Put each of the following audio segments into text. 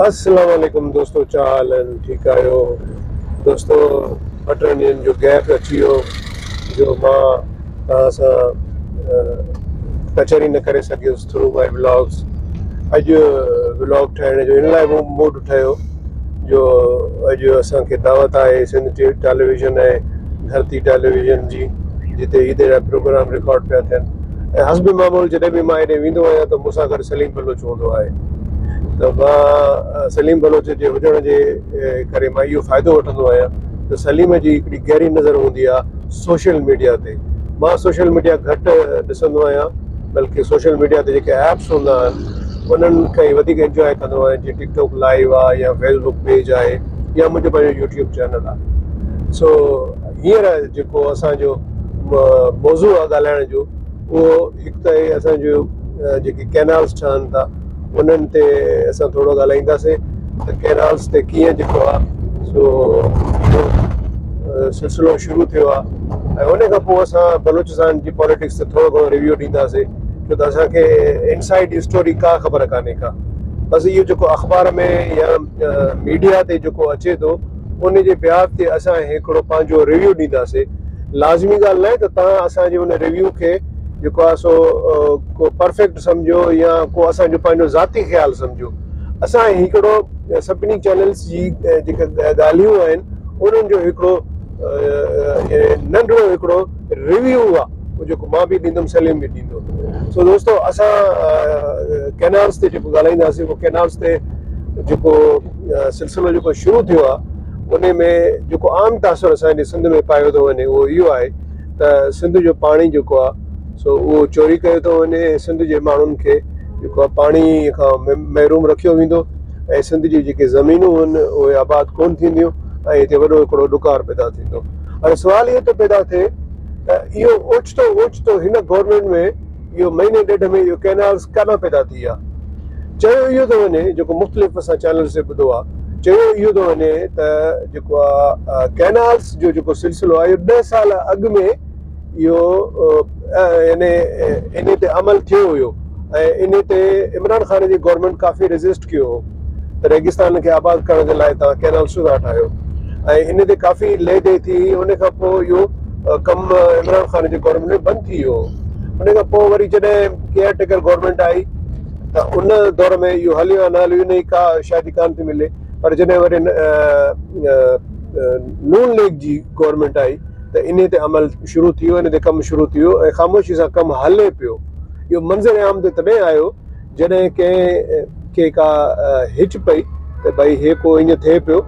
السلام عليڪم دوستو ڇا حال آهن ٺيڪ آهيو دوستو ٻه ٽن ڏينهن جو گيپ اچي ويو جو مان توهان سان ڪچهري نه ڪري سگهيس ٿرو مائي ولاگس. اڄ ولاگ ٺاهڻ جو ان لاء موڊ ٺهيو جو اڄ اسان کي دعوت آهي سنڌ ٽيليويزن ۽ ڌرتي ٽيليويزن جي، جتي عيد جا پروگرام رڪارڊ پيا ٿين ۽ حسب معمول جڏهن به مان هيڏي ويندو آهيان ته مون سان گڏ سليم بلوچ هوندو آهي ته مان سليم بلوچ جي هجڻ جي ڪري مان اهو فائدو وٺندو آهيان ته سليم جي هڪڙي گهري نظر هوندي آهي سوشل ميڊيا تي. مان سوشل ميڊيا گهٽ ڏسندو آهيان بلڪه سوشل ميڊيا تي جيڪي ايپس هوندا آهن انهن کي وڌيڪ انجواء ڪندو آهيان، جيئن ٽڪ ٽاڪ لائيو آهي يا فيس بڪ پيج آهي يا منهنجو پنهنجو يوٽيوب چينل آهي. سو هينئر جيڪو اسانجو موضوع آهي ڳالهائڻ جو اهو هڪ ته اهي اسانجو جيڪي ڪينالس ٺهن ٿا انهن تي اسان ٿورو ڳالهائينداسين ته ڪينالس تي ڪيئن جيڪو آهي سو اهو سلسلو شروع ٿيو آهي ۽ ان کان پوء اسان بلوچستان جي پاليٽڪس تي ٿورو گهڻو ريويو ڏينداسين، ڇو ته اسانکي انسائيڊ اسٽوري ڪا خبر ڪانهي ڪا، بس اهو جيڪو اخبار ۾ يا ميڊيا تي جيڪو اچي ٿو ان جي بيهاف تي اسان هڪڙو پنهنجو ريويو ڏينداسين. لازمي ڳالهه ناهي ته توهان اسان جي ان ريويو کي جيڪو آهي سو ڪو پرفيڪٽ سمجهو يا ڪو اسان جو پنهنجو ذاتي خيال سمجهو. اسان هڪڙو سڀني چينلز جي جيڪا ڳالهيون آهن انهن جو هڪڙو ننڍڙو هڪڙو ريويو آهي اهو جيڪو مان به ڏيندم سليم به ڏيندو. سو دوستو اسان ڪينالز تي جيڪو ڳالهائينداسين اهو ڪينالز تي جيڪو سلسلو جيڪو شروع ٿيو آهي ان ۾ جيڪو عام تاثر اسان جي سنڌ ۾ پايو ٿو وڃي اهو اهو آهي ته سنڌ جو پاڻي جيڪو آهي سو اهو چوري ڪيو ٿو وڃي ۽ سنڌ جي ماڻهن کي جيڪو آهي پاڻي کان محروم رکيو ويندو ۽ سنڌ جي جيڪي زمينون آهن اهي آباد ڪونه ٿينديون ۽ هتي وڏو هڪڙو ڏڪار پيدا ٿيندو. هاڻي سوال اهو ٿو پيدا ٿئي ته اهو اوچتو اوچتو هن گورنمينٽ ۾ اهو مهيني ڏيڍ ۾ اهو ڪينالز ڪاڏانهن پيدا ٿي ويا؟ چيو اهو ٿو وڃي جيڪو مختلف اسان چينلز تي ٻڌو آهي، چيو اهو ٿو وڃي ته جيڪو آهي ڪينالز جو جيڪو سلسلو آهي اهو 10 سال اڳ ۾ اهو يعني انهي تي عمل ٿيو هيو ۽ انهي تي عمران خان جي گورنمينٽ ڪافي ريزسٽ ڪيو هو ته ريگستان کي آباد ڪرڻ جي لاء توهان ڪينالز ڇو ٿا ٺاهيو ۽ انهي تي ڪافي لي the ٿي. ان کان پوء اهو ڪم عمران خان جي گورنمينٽ ۾ بند ٿي ويو هو. ان کان پوء وري جڏهن ڪيئر ٽيڪر گورنمينٽ آئي ته ان دور ۾ اهو هليو يا نه هليو ان جي ڪا شاهدي ڪانه ٿي ملي، پر جڏهن وري نون ليگ جي گورنمينٽ آئي ته انهي تي عمل شروع ٿي ويو، انهي تي ڪم شروع ٿي ويو ۽ خاموشي سان ڪم هلي پيو. اهو منظر عام تي تڏهن آيو جڏهن ڪنهن کي ڪا هچ پئي ته ڀئي هي ڪو ائين ٿئي پيو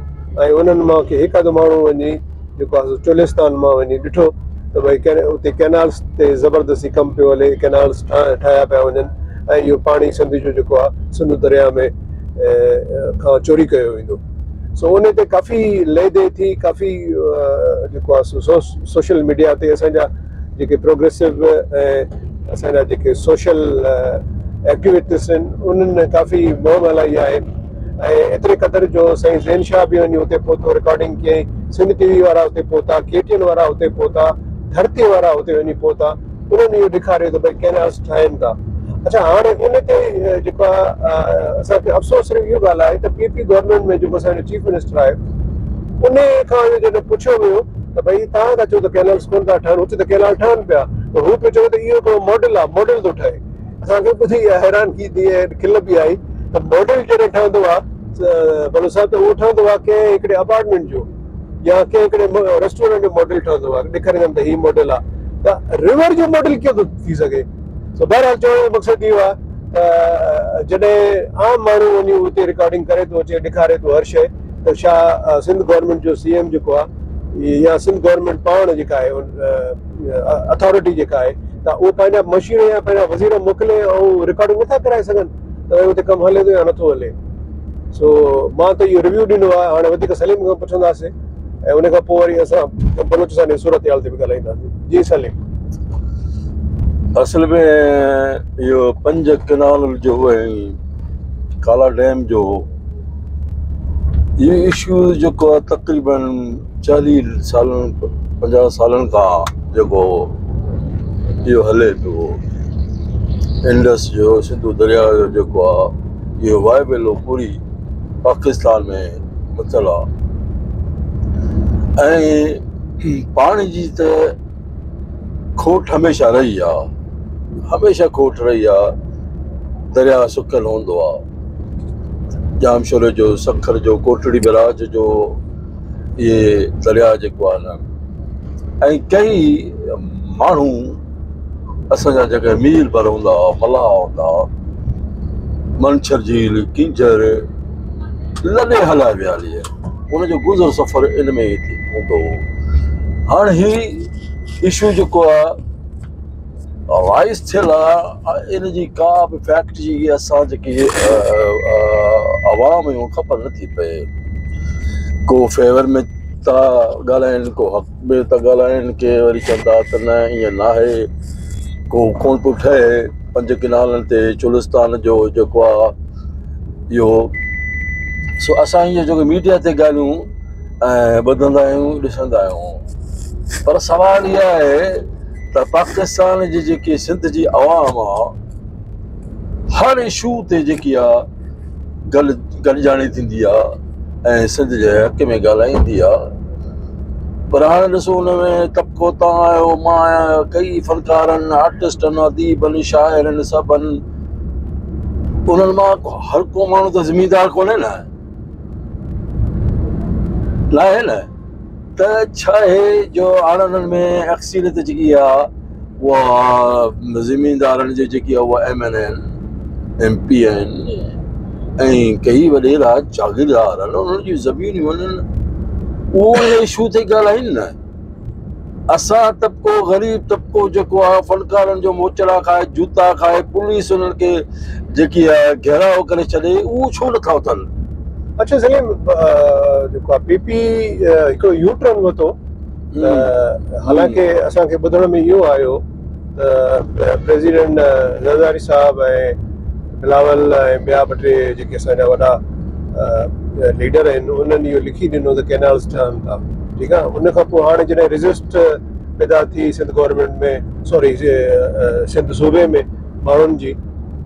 ۽ انهن مان ڪي هڪ اڌ ماڻهو وڃي جيڪو آهي سو چولستان مان وڃي ڏٺو ته ڀئي اتي ڪئنالز تي زبردستي ڪم پيو هلي، ڪئنالز ٺاهيا پيا وڃن ۽ اهو پاڻي سنڌ جو جيڪو آهي سنڌو درياء ۾ کان چوري ڪيو ويندو. سو ان تي ڪافي لي the ٿي، ڪافي جيڪو آهي سو سوشل ميڊيا تي اسان جا جيڪي پروگريسو ۽ اسان جا جيڪي سوشل ايڪٽيوسٽ آهن انهن ڪافي مهم هلائي آهي ۽ ايتري قدر جو سائين زين شاهه به وڃي اتي پهتو، رڪارڊنگ ڪيائين، سنڌ ٽي وي وارا اتي پهتا، ڪي ٽي اين وارا اتي پهتا، ڌرتي وارا اتي وڃي پهتا، انهن اهو ڏيکاريو ته ڀئي ڪينالز ٺاهين ٿا. اڇا هاڻي ان تي جيڪو آهي اسان کي افسوس صرف اهو ڳالهه آهي ته پي پي گورنمينٽ ۾ جيڪو اسان جو چيف منسٽر آهي ان کان اهو جڏهن پڇيو ويو ته ڀئي توهان ٿا چئو ته ڪينالز ڪونه ٿا ٺهن، اتي ته ڪينال ٺهن پيا، ته هو پيو چوي ته اهو هڪڙو ماڊل آهي، ماڊل ٿو ٺهي. اسان کي ٻڌي اها حيرانگي ٿي ۽ کل به آئي ته ماڊل جڏهن ٺهندو آهي بلوچ صاحب ته اهو ٺهندو آهي ڪنهن هڪڙي اپارٽمينٽ جو يا ڪنهن هڪڙي ريسٽورنٽ جو ماڊل ٺهندو آهي، ڏيکاريندم ته هي ماڊل آهي، ته ريور جو ماڊل ڪيئن ٿو ٿي سگهي؟ سو بهرحال چوڻ جو مقصد اهو آهي ته جڏهن عام ماڻهو وڃي اتي رڪارڊنگ ڪري ٿو اچي، ڏيکاري ٿو هر شيء، ته ڇا سنڌ گورنمينٽ جو سي ايم جيڪو آهي يا سنڌ گورنمينٽ پاڻ جيڪا آهي اٿارٽي جيڪا آهي ته اهو پنهنجا مشير يا پنهنجا وزير موڪلي ۽ رڪارڊنگ نٿا ڪرائي سگهن ته ڀئي اتي ڪم هلي ٿو يا نٿو هلي؟ سو مان ته اهو ريويو ڏنو آهي، هاڻي وڌيڪ سليم کان پڇنداسين ۽ ان کان پوء وري اسان بلوچستان جي صورتحال تي به ڳالهائينداسين. جي سليم. اصل ۾ اهو 5 ڪئنال جو ۽ ڪالا ڊيم جو اهو اشو جيڪو آهي تقريبن 40 سالن 50 سالن کان جيڪو اهو هلي پيو انڊس جو سنڌو درياء جو جيڪو آهي اهو وائبلو پوري پاڪستان ۾ متل آ ۽ پاڻي جي ته کوٽ هميشه رهي آ هميشه کوٽ رهي آ درياء سڪل هوندو آ ڄامشوري جو سکر جو ڪوٽڙي بئراج جو اهي درياء جيڪو آ نه ۽ ڪئي ماڻهو اسان جا جيڪي مير بر هوندا هئا ملاح هوندا هئا منڇر جهيل ڪينجهر لڏي هليا ويا هلي ان جو گذر سفر ان ۾ ئي هوندو هو هاڻ هي اشو جيڪو آهي رائز ٿيل آهي ان جي ڪا به فيڪٽ جي اسان جيڪي عوام آهيون خبر نٿي پئي ڪو فيور ۾ ٿا ڳالهائن ڪو حق ۾ ٿا ڳالهائن ڪي وري چون ٿا ته نه ائين ناهي ڪو ڪونه پيو ٺهي پنج ڪئنالن تي چولستان جو جيڪو آهي اهو سو اسان اهي جيڪو ميڊيا تي ڳالهيون ۽ ٻڌندا آهيون ڏسندا آهيون پر سوال اهو آهي ته پاڪستان جي جيڪي سنڌ جي عوام آ هر اشو تي جيڪي آ گڏ گڏجاڻي ٿيندي آ ۽ سنڌ جي حق ۾ ڳالهائيندي آ پر هاڻي ڏسو ان ۾ طبقو تان آيو مان آيان ڪئي فنڪارن آرٽسٽن اديبن شاعرن سڀن انهن مان هر ڪو ماڻهو ته زميندار ڪونهي نه ناهي نه ته ڇا آهي جو هاڻ انهن ۾ اڪثريت جيڪي آهي اها زميندارن جي جيڪي آهي اها ايم اين اي آهن ايم پي آهن ۽ ڪئي وڏيرا جاگيردار آهن انهن جون زمينون آهن اهو ان اشو تي ڳالهائين نه اسان طبقو غريب طبقو جيڪو آهي فنڪارن جو موچڙا کائي جوتا کائي پوليس انهن کي جيڪي آهي گهيراء ڪري ڇڏي اهو ڇو نٿا اٿن. اڇا سليم جيڪو آهي پي پي هڪڙو يو ٽرن ورتو ته حالانڪه اسان کي ٻڌڻ ۾ اهو آيو ته پريزيڊنٽ زرداري صاحب ۽ بلاول ۽ ٻيا ٻه ٽي جيڪي اسان جا وڏا ليڊر آهن انهن اهو لکي ڏنو ته ڪينالز ٺهن ٿا ٺيڪ آهي ان کان پوء هاڻي جڏهن ريزسٽ پيدا ٿي سنڌ گورنمينٽ ۾ سوري سنڌ صوبي ۾ ماڻهن جي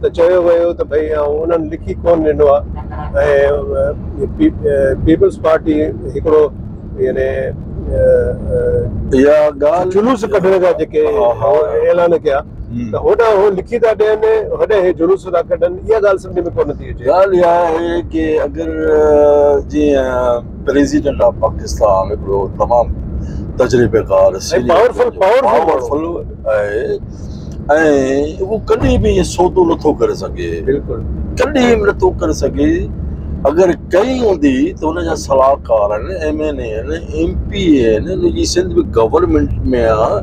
ته چيو ويو ته ڀئي انهن لکي ڪون ڏنو آهي ۽ پيپلز پارٽي هڪڙو يعني اها ڳالهه جلوس ڪڍڻ جا جيڪي اعلان ڪيا ته هوڏانهن هو لکي ٿا ڏين هوڏانهن هي جلوس ٿا ڪڍن اها ڳالهه سمجهه ۾ ڪونه ٿي اچي. ڳالهه اها آهي ڪي اگر جيئن پريزيڊنٽ آف پاڪستان هڪڙو تمام تجربيڪار پاورفل پاورفل آهي ۽ اهو ڪڏهن به ائين سودو نٿو ڪري سگهي بلڪل ڪڏهن به نٿو ڪري سگهي اگر ڪئي هوندي ته ان جا صلاحڪار آهن ايم اين اي آهن ايم پي اي آهن ان جي سنڌ به گورنمينٽ ۾ آهي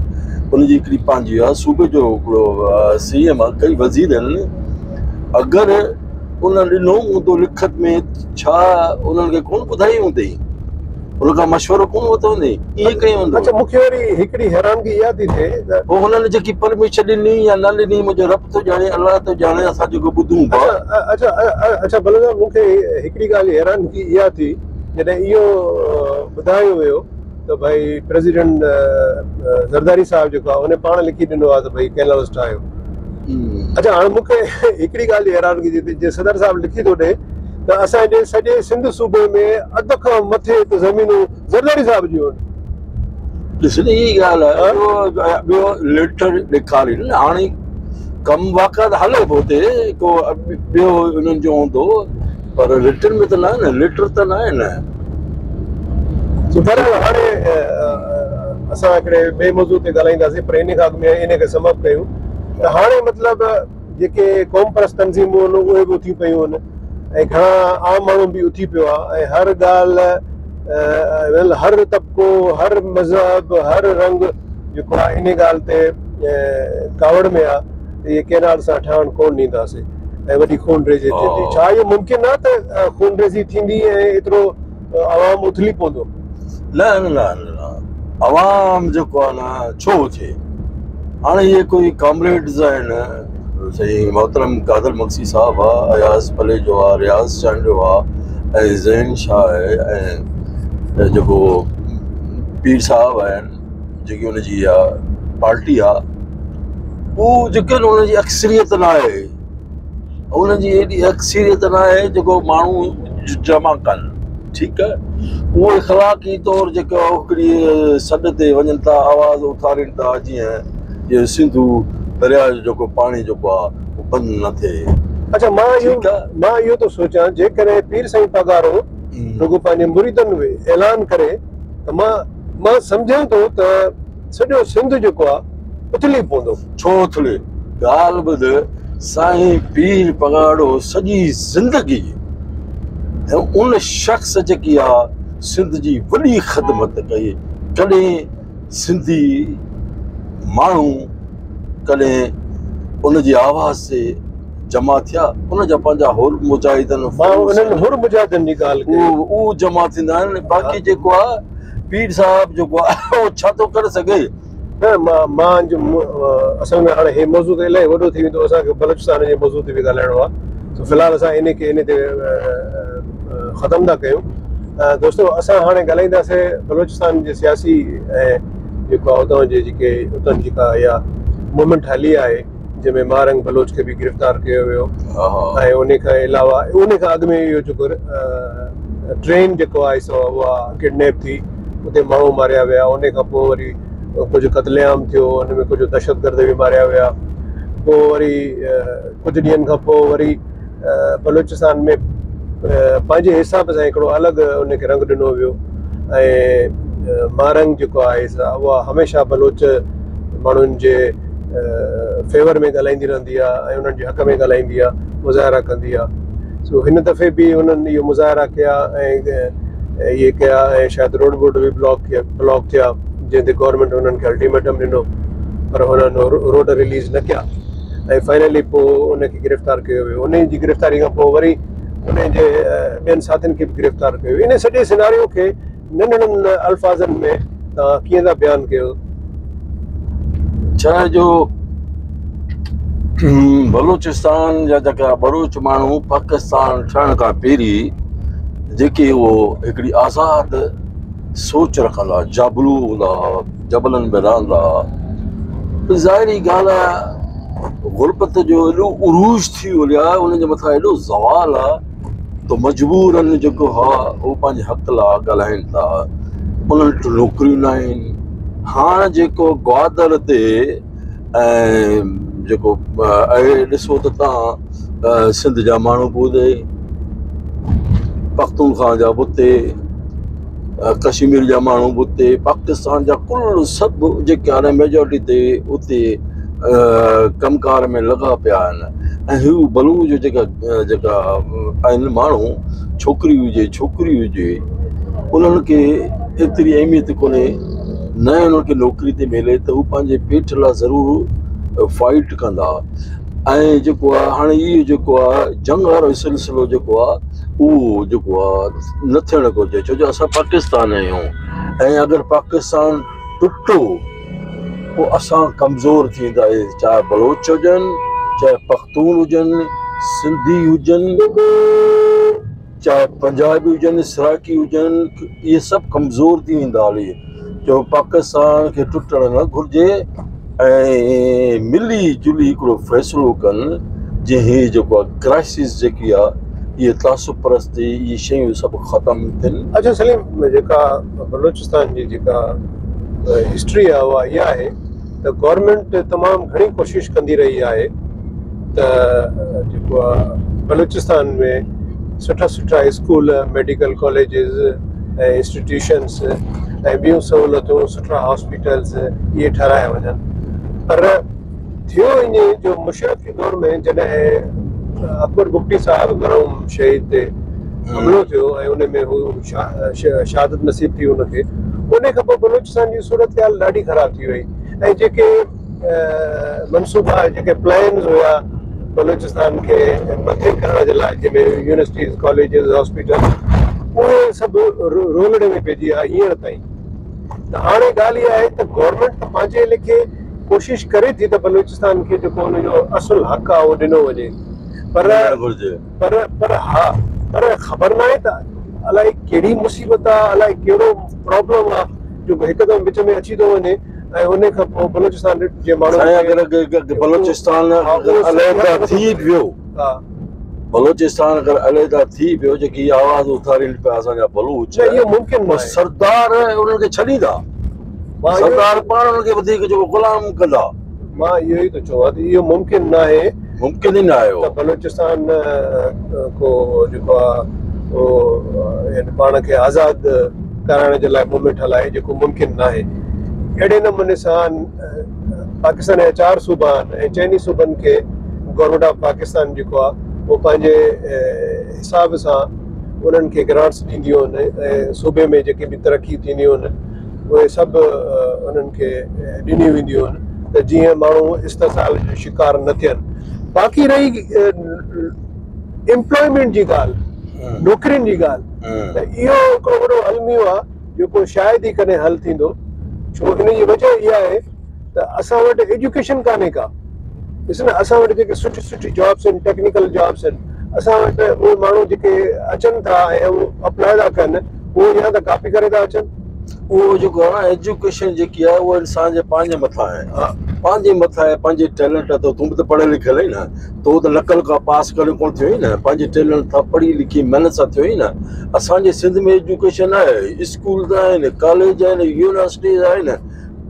ان جي هڪڙي پنهنجي آهي صوبي جو هڪڙو سي ايم آهي ڪئي وزير آهن اگر ان ڏنو هوندو لکت ۾ ڇا انهن کي ڪونه ٻڌائي هوندي ان کان مشورو ڪونه ورتو هوندي ائين ڪيو هوندو. اڇا مون کي وري هڪڙي حيرانگي اها ٿي ٿئي ته. پوء هنن جيڪي پرميشن ڏني يا نه ڏني منهنجو رب ٿو ڄاڻي الله ٿو ڄاڻي اسان جيڪو ٻڌون ٿا. اڇا اڇا بلوچ صاحب مون کي هڪڙي ڳالهه جي حيرانگي اها ٿي جڏهن اهو ٻڌايو ويو ته ڀائي پريزيڊنٽ زرداري صاحب جيڪو آهي ان پاڻ لکي ڏنو آهي ته ڀائي ڪينالز ٺاهيو. اڇا هاڻي مون کي هڪڙي ڳالهه جي حيرانگي ٿي ٿئي جي صدر صاحب لکي ٿو ڏئي ته اسان جي سڄي سنڌ صوبي ۾ اڌ کان مٿي ته زمينون زرداري صاحب جون آهن. ڏس نه هي ڳالهه آهي ٻيو ليٽر ڏيکارين نه هاڻي ڪم واقعا ته هلي پيو اتي ڪو ٻيو انهن جو هوندو پر رٽن ۾ ته نه آهي نه ليٽر ته نه آهي نه. پر هاڻي اسان هڪڙي ٻئي موضوع تي ڳالهائينداسين پر ان کان اڳ ۾ ان کي سم اپ ڪيون ته هاڻي مطلب جيڪي قوم پرست تنظيمون آهن اهي به اٿي پيون آهن ۽ گهڻا عام ماڻهو به اٿي پيو آهي ۽ هر ڳالهه هر طبقو هر مذهب هر رنگ جيڪو آهي ان ڳالهه تي ڪاوڙ ۾ آهي ته اهي ڪينال اسان ٺهڻ ڪونه ڏينداسين ۽ وڏي خون ريزي ٿيندي ڇا اهو ممڪن آهي ته خون ريزي ٿيندي ۽ ايترو عوام اٿلي پوندو؟ نه نه نه عوام جيڪو آهي نه ڇو اٿي هاڻي اهي ڪوئي ڪامريڊز آهن سائين محترم قادر مگسي صاحب آ اياز پليجو آ رياض چانڊيو آ ۽ زين شاهه آهي ۽ جيڪو پير صاحب آهن جيڪي ان جي اها پارٽي آ هو جيڪي آهن ان جي اڪثريت نه آهي ان جي ايڏي اڪثريت نه آهي جيڪو ماڻهو جمع ڪن ٺيڪ آهي اهو اخلاقي طور جيڪو هڪڙي سڏ تي وڃن ٿا آواز اٿارين ٿا جيئن اهو سنڌو درياء جو جيڪو پاڻي جيڪو آهي اهو بند نه ٿئي. اڇا مان اهو مان اهو ٿو سوچان جيڪڏهن پير سائين پاڳارو رڳو پنهنجي مريدن ۾ اعلان ڪري ته مان مان سمجهان ٿو ته سڄو سنڌ جيڪو آهي اٿلي پوندو. ڇو اٿلي؟ ڳالهه ٻڌ سائين پير پڳاڙو سڄي زندگي ان شخص جيڪي آ سنڌ جي وڏي خدمت ڪئي ڪڏهن سنڌي ماڻهو ڪڏهن ان جي آواز تي جمع ٿيا ان جا پنهنجا حر مجاهدن انهن حر مجاهدن جي ڳالهه ڪئي اهو جمع ٿيندا آهن باقي جيڪو آ پير صاحب جيڪو آ اهو ڇا ٿو ڪري سگهي نه مان مان جو اصل ۾ هاڻي هي موضوع ته الاهي وڏو ٿي ويندو اسان کي بلوچستان جي موضوع تي به ڳالهائڻو آ سو في الحال اسان ان کي ان تي ختم ٿا ڪيون دوستو اسان هاڻي ڳالهائينداسين بلوچستان جي سياسي ۽ جيڪو آ اتان جي جيڪي اتان جيڪا اها موومينٽ هلي آهي جنهن ۾ ماهه رنگ بلوچ کي به گرفتار ڪيو ويو ۽ ان کان علاوه ان کان اڳ ۾ اهو جيڪو ٽرين جيڪو آهي سو اها ڪڊنيپ ٿي اتي ماڻهو ماريا ويا ان کان پوء وري ڪجهه قتل عام ٿيو ان ۾ ڪجهه دهشتگرد به ماريا ويا پوء وري ڪجهه ڏينهن کان پوء وري بلوچستان ۾ پنهنجي حساب سان هڪڙو الڳ ان کي رنگ ڏنو ويو ۽ ماهه رنگ جيڪو آهي اها هميشه بلوچ ماڻهن جي فيور ۾ ڳالهائيندي رهندي آهي ۽ انهن جي حق ۾ ڳالهائيندي آهي مظاهرا ڪندي آهي سو هن دفعي به انهن اهو مظاهرا ڪيا ۽ اهي ڪيا ۽ شايد روڊ ووڊ به بلاڪ ٿيا بلاڪ ٿيا جنهن تي گورنمينٽ انهن کي الٽيميٽم ڏنو پر هنن روڊ رليز نه ڪيا ۽ فائنلي پوء ان کي گرفتار ڪيو ويو ان جي گرفتاري کان پوء وري ان جي ٻين ساٿين کي به گرفتار ڪيو ويو ان سڄي سيناريو کي ننڍڙن الفاظن ۾ توهان ڪيئن ٿا بيان ڪيو؟ ڇا جو بلوچستان جا جيڪا بلوچ ماڻهو پاڪستان ٺهڻ کان پهرين جيڪي اهو هڪڙي آزاد سوچ رکندا هئا جابلو هوندا هئا جبلن ۾ رهندا هئا ظاهري ڳالهه آهي غربت جو ايڏو عروج ٿي ويو آهي انهن جي مٿان ايڏو زوال آهي ته مجبورن جيڪو ها هو پنهنجي حق لاء ڳالهائين ٿا انهن وٽ نوڪريون نه آهن هاڻ جيڪو گوادر تي ۽ جيڪو اهي ڏسو ته تان سنڌ جا ماڻهو به اتي پختونخوا جا به اتي ڪشمير جا ماڻهو به اتي پاڪستان جا ڪل سڀ جيڪي آهن ميجارٽي تي اتي ڪم ڪار ۾ لڳا پيا آهن ۽ هو بلوچ جيڪا جيڪا آهن ماڻهو ڇوڪري هجي ڇوڪري هجي انهن کي ايتري اهميت ڪونهي نه انهن کي نوڪري ٿي ملي ته هو پنهنجي پيٽ لاء ضرور فائيٽ ڪندا ۽ جيڪو آهي هاڻي اهو جيڪو آهي جنگ وارو سلسلو جيڪو آهي اهو جيڪو آهي نه ٿيڻ گهرجي ڇو جو اسان پاڪستان آهيون ۽ اگر پاڪستان ٽٽو پوء اسان ڪمزور ٿي وينداسين چاهي بلوچ هجن چاهي پختون هجن سنڌي هجن چاهي پنجابي هجن سرائڪي هجن اهي سڀ ڪمزور ٿي ويندا هلي جو پاڪستان کي ٽٽڻ نه گهرجي ۽ ملي جلي هڪڙو فيصلو ڪن جي هي جيڪو آهي ڪرائسس جيڪي آهي اهي تعصب پرستي اهي شيون سڀ ختم ٿين. اڇا سليم جيڪا بلوچستان جي جيڪا هسٽري آهي اها اها آهي ته گورنمينٽ تمام گهڻي ڪوشش ڪندي رهي آهي ته جيڪو آهي بلوچستان ۾ سٺا سٺا اسڪول ميڊيڪل ڪاليجز ۽ انسٽيٽيوشنس ۽ ٻيون سهولتون سٺا هاسپيٽلس اهي ٺهرايا وڃن پر ٿيو ائين جو مشرف جي دور ۾ جڏهن اڪبر بگٽي صاحب مرحوم شهيد تي حملو ٿيو ۽ ان ۾ هو شهادت نصيب ٿي ان کي ان کان پوء بلوچستان جي صورتحال ڏاڍي خراب ٿي وئي ۽ جيڪي منصوبا جيڪي پلانز هيا بلوچستان کي مٿي ڪرڻ جي لاء جنهن ۾ يونيورسٽيز ڪاليجز هاسپيٽل اهي سڀ رولڙي ۾ پئجي ويا هينئر تائين ته هاڻي ڳالهه اها آهي ته گورنمينٽ ته پنهنجي ليکي ڪوشش ڪري ٿي ته بلوچستان کي جيڪو ان جو اصل حق آهي اهو ڏنو وڃي پر پر پر ها پر خبر ناهي ته الائي ڪهڙي مصيبت آهي الائي ڪهڙو پرابلم آهي جو هڪدم وچ ۾ اچي ٿو وڃي ۽ ان کان پوء بلوچستان جي ماڻهن اگر بلوچستان علحده ٿي ويو بلوچستان اگر علحده ٿي پيو جيڪي آواز اٿارين پيا اسان جا بلوچ نه اهو ممڪن نه سردار انهن کي ڇڏيندا سردار پاڻ انهن کي وڌيڪ جيڪو غلام ڪندا. مان اهو ئي ٿو چوان ته اهو ممڪن نه آهي. ممڪن ئي نه آهي ته بلوچستان ڪو جيڪو آهي اهو يعني پاڻ کي آزاد ڪرائڻ جي لاء موومينٽ هلائي جيڪو ممڪن نه آهي. اهڙي نموني سان پاڪستان جا چار صوبا آهن ۽ چئني صوبن کي گورنمينٽ آف پاڪستان جيڪو آهي اهو پنهنجي حساب سان انهن کي گرانٽس ڏينديون آهن ۽ صوبي ۾ جيڪي به ترقي ٿينديون آهن اهي سڀ انهن کي ڏنيون وينديون آهن ته جيئن ماڻهو استحصال جو شڪار نه ٿين. باقي رهي ايمپلائمينٽ جي ڳالهه، نوڪرين جي ڳالهه ته اهو هڪڙو وڏو الميو آهي جيڪو شايد ئي ڪڏهن حل ٿيندو، ڇو ان جي وجه اها آهي ته اسان وٽ ايجوڪيشن ڪانهي ڪا. ڏس نه اسان وٽ جيڪي سٺي سٺي جابس آهن، ٽيڪنيڪل جابس آهن، اسان وٽ اهي ماڻهو جيڪي اچن ٿا ۽ اهي اپلاء ٿا ڪن اهي يا ته ڪاپي ڪري ٿا اچن. اهو جيڪو آهي نه ايجوڪيشن جيڪي آهي اها انسان جي پنهنجي مٿان آهي، پنهنجي مٿان آهي، پنهنجي ٽيلنٽ اٿو، تون به ته پڙهيل لکيل آهين نه، تو ته نقل کان پاس ڪري ڪونه ٿيو آهين نه، پنهنجي ٽيلنٽ سان پڙهي لکي محنت سان ٿيو آهين نه. اسان جي سنڌ ۾ ايجوڪيشن آهي، اسڪول آهن، ڪاليج آهن، يونيورسٽيز آهن،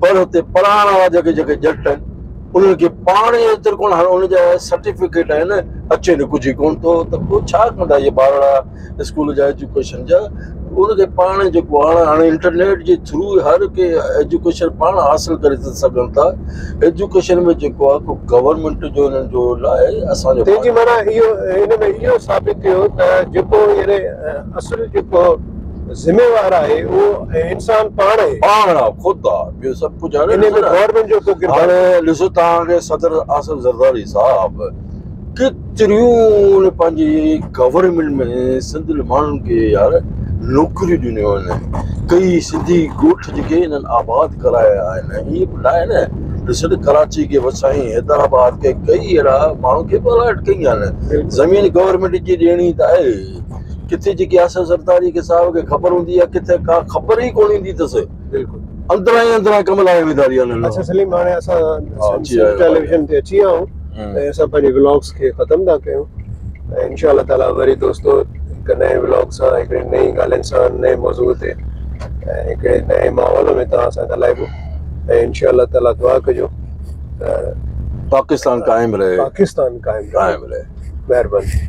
پر هتي پڙهائڻ وارا جيڪي جيڪي ڄٽ آهن انهن کي پاڻ ئي ايترو ڪونه، هاڻي ان جا سرٽيفڪيٽ آهن اچي نه ڪجهه ئي ڪونه ٿو ته پوء ڇا ڪندا اهي ٻارڙا اسڪول جا ايجوڪيشن جا ان کي پاڻ جيڪو آهي هاڻي انٽرنيٽ جي ٿرو هر ڪنهن ايجوڪيشن پاڻ حاصل ڪري ٿا سگهن ٿا ايجوڪيشن ۾ جيڪو آهي ڪو گورنمينٽ جو انهن جو نه آهي اسان جو تنهن جي معنيٰ اهو ان ۾ اهو ثابت ٿيو ته جيڪو يعني اصل جيڪو ذميوار آهي اهو انسان پاڻ آهي. پاڻ آهي خود آهي ٻيو سڀ ڪجهه آهي. انهي ۾ گورنمينٽ جو ڪو ڪردار هاڻي ڏسو توهان کي صدر آصف زرداري صاحب ڪيتريون پنهنجي گورنمينٽ ۾ سنڌ جي ماڻهن کي يار نوڪريون ڏنيون آهن ڪئي سنڌي ڳوٺ جيڪي انهن آباد ڪرايا آهن ائين به ناهي نه ڏسو ته ڪراچي کي وسائين حيدرآباد کي ڪئي اهڙا ماڻهن کي به الاٽ ڪئي آهن زمين گورنمينٽ جي ڏيڻي ته آهي ڪٿي جيڪي آصف زرداري کي صاحب کي خبر هوندي آهي ڪٿي ڪا خبر ئي ڪونه ايندي اٿس بلڪل اندران ئي اندران ڪم لاهي ويندا رهيا آهن. اڇا سليم هاڻي اسان ٽيليويزن تي اچي ويا آهيون ۽ اسان پنهنجي ولاگس کي ختم ٿا ڪيون ۽ انشاء الله تعالي وري دوستو هڪ نئين ولاگ سان هڪڙي نئين ڳالهين سان نئين موضوع تي ۽ هڪڙي نئين ماحول ۾ توهان سان ڳالهائبو ۽ انشاء الله تعالي دعا ڪجو ته پاڪستان قائم رهي پاڪستان قائم رهي. مهرباني.